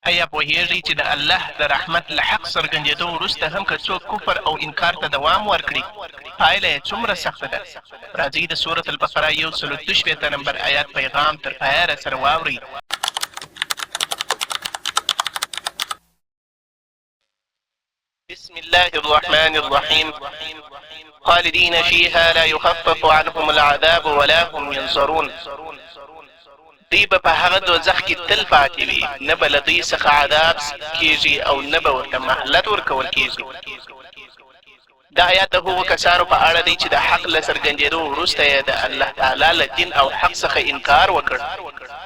ایا پوهیږئ چې د الله د رحمت له حق څرګندېدو وروسته هم که څوک کفر او انکار ته دوام ورکړي، پایله یې څومره سخته ده؟ راځئ د سورة البقره 162 نمبر آیات پیغام تر پایه راسره واورئ. بسم الله الرحمن الرحيم خالدين فيها لا يخفف عنهم العذاب ولا هم ينظرون دوی به په هغه دوزخ کې تل پاتې وي، نه به له دوی څخه عذاب کېږي او نه به ورته مهلت ورکول کېږي. دا آیات د هغو کسانو په اړه دی چې د حق له څرګندېدو وروسته یې د الله تعالی له دین او حق څخه انکار وکړ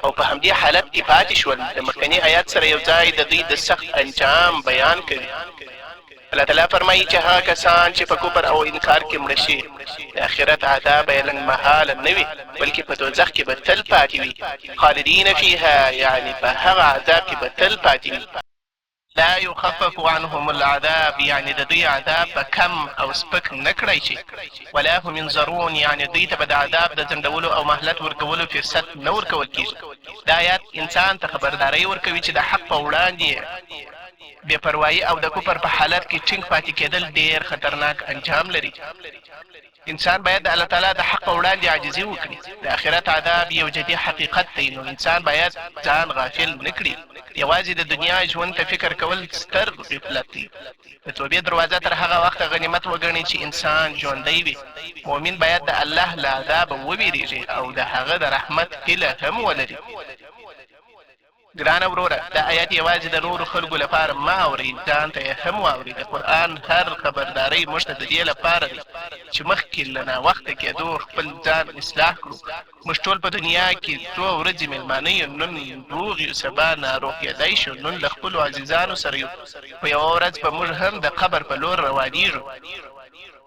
او په همدې حالت کې پاتې شول، د مخکني آیات سره یو ځای د دوی د سخت انجام بیان کوي. الله تعالی فرمایي چې هغه کسان چې په کفر او انکار کې مړه شي، د آخرت عذاب به یې لنډمهاله نه وي، بلکې په دوزخ کې به تل پاتې وي، خالدین فیها، یعنې په هغه عذاب کې به تل پاتې وي. لا یخفف عنهم العذاب، یعنې د دوی عذاب به کم او سپک نه کړای شي، ولا هم ینظرون، یعنې دوی ته به د عذاب د ځنډولو او مهلت ورکولو فرصت نه ورکول کېږي. دا آیات انسان ته خبرداری ورکوي چې د حق په وړاندې بې پروايي او د کفر په حالت کې ټینګ پاتې کېدل ډېر خطرناک انجام لري. انسان باید د الله تعالی د حق په وړاندې عاجزي وکړي. د آخرت عذاب یو جدي حقیقت دی، نو انسان باید ځان غافل نه کړي. یوازې د دنیا ژوند ته فکر کول ستر غفلت دی. د توبې دروازه تر هغه وخته غنیمت وګڼئ چې انسان ژوندی وي. مؤمن باید د الله له عذابه ووېرېږي او د هغه د رحمت هیله هم ولري. ګرانه وروره دا آیات یوازې د نورو خلکو لپاره مه اورئ، ځان ته یې هم واورئ. د قرآن هر خبرداری موږ ته د دې لپاره دی چې مخکې له ناوخته کېدو خپل ځان اصلاح کړو. موږ ټول په دنیا کې څو ورځې مېلمانه یو، نن روغ یو، سبا ناروغ کېدای شو، نن له خپلو عزیزانو سره یو، خو یوه ورځ به موږ هم د قبر په لور روانېږو.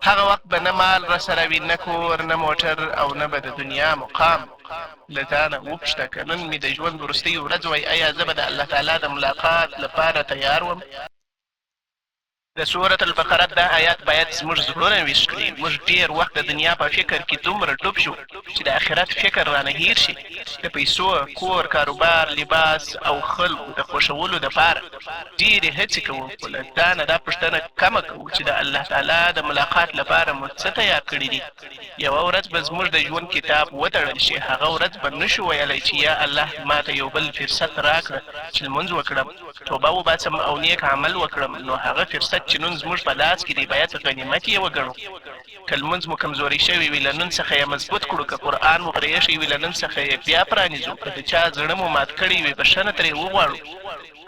هغه وخت به نه مال راسره وي، نه کور، نه موټر او نه به د دنیا مقام. له ځانه وپوښته، که نن مې د ژوند وروستۍ ورځ وای، ایا زه به د الله تعالی د ملاقات لپاره تیار وم؟ د سورة البقره دا آیات باید زموږ زړونه ویښ کړي. موږ ډېر وخت د دنیا په فکر کې دومره ډوب شو چې د آخرت فکر رانه هېر شي. د پیسو، کور، کاروبار، لباس او خلکو د خوښولو لپاره ډېرې هڅې کوو، خو له ځانه دا پوښتنه کمه کوو چې د الله تعالی د ملاقات لپاره مو څه تیار کړي دي؟ یوه ورځ به زموږ د ژوند کتاب وتړل شي، هغه ورځ به نه شو ویلای چې یا الله ما ته یو بل فرصت راکړه چې لمونځ وکړم، توبه وباسم او نیک عمل وکړم، نو هغه فرصت چې نن زموږ په لاس کې دی باید غنیمت یې وګڼو. که لمونځ مو کمزوری شوی وي له نن څخه یې مضبوط کړو، که قرآن مو پرېښی وي له نن څخه یې بیا پرانیزو، که د چا زړه مو مات کړی وي بښنه ترې وغواړو،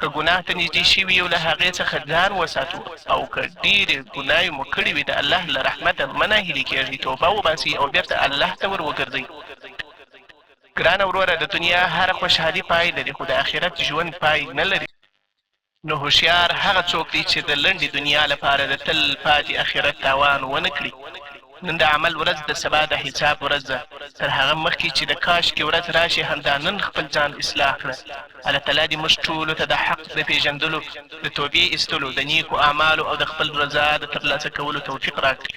که ګناه ته نږدې شوي یو له هغې څخه ځان وساتو او که ډېرې ګناوې مو کړې وي د الله له رحمته مه ناهیلي کېږئ، توبه وباسئ او بېرته الله ته ور وګرځئ. ګرانه وروره! د دنیا هره خوشحالي پای لري، خو د آخرت ژوند پای نه لري. نو هوښیار هغه څوک دی چې د لنډې دنیا لپاره د تل پاتې اخرت تاوان ونه کړي. نن د عمل ورځ ده، سبا د حساب ورځ ده. تر هغه مخکې چې د کاشکې ورځ راشي همدا نن خپل ځان اصلاح کړه. الله تعالی دې موږ ټولو ته د حق د پېژندلو، د توبې ایستلو، د نیکو اعمالو او د خپل رضا د ترلاسه کولو توفیق راکړي.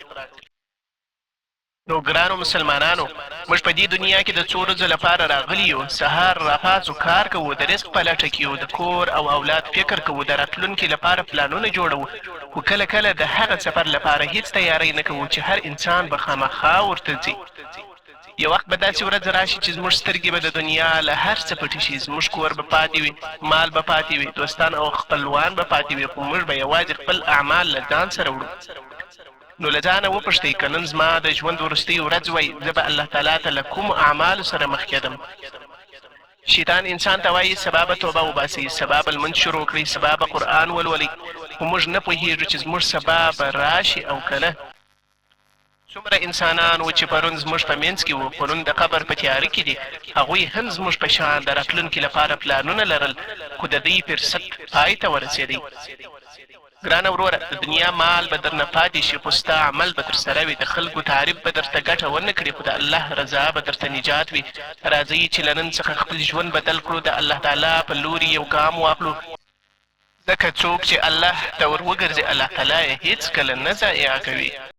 نو ګرانو مسلمانانو! موږ په دې دنیا کې د څو ورځو لپاره راغلي یو، سهار راپاڅو، کار کوو، د رزق په لټه کې یو، د کور او اولاد فکر کوو، د راتلونکي لپاره پلانونه جوړوو، خو کله کله د هغه سفر لپاره هیڅ تیاری نه کوو چې هر انسان به خامخا ورته ځي. یو وخت به داسې ورځ راشي چې زموږ سترګې به د دنیا له هر څه پټې شي، زموږ کور به پاتې وي، مال به پاتې وي، دوستان او خپلوان به پاتې وي، خو موږ به یوازې خپل اعمال له ځان سره وړو. نو له ځانه وپوښتئ، که نن زما د ژوند وروستۍ ورځ وای، زه به الله تعالی ته له کومو اعمالو سره مخ کېدم؟ شیطان انسان ته وايي، سبا به توبه وباسئ، سبا به لمونځ شروع کړئ، سبا به قرآن ولولئ، خو موږ نه پوهېږو چې زموږ سبا به راشي او که نه؟ څومره انسانان وو چې پرون زموږ په منځ کې وو، خو نن د قبر په تیاره کې دي، هغوی هم زموږ په شان د راتلونکي لپاره پلانونه لرل، خو د دوی فرصت پای ته ورسېدی. ګرانه وروره! د دنیا مال به درنه پاتې شي، خو ستا عمل به درسره وي، د خلکو تعریف به درته ګټه ونه کړي، خو د الله رضا به درته نجات وي. راځئ چې له نن څخه خپل ژوند بدل کړو، د الله تعالی په لوري یو ګام واخلو، ځکه څوک چې الله ته ور وګرځي، الله تعالی یې هېڅکله نه ضایع کوي.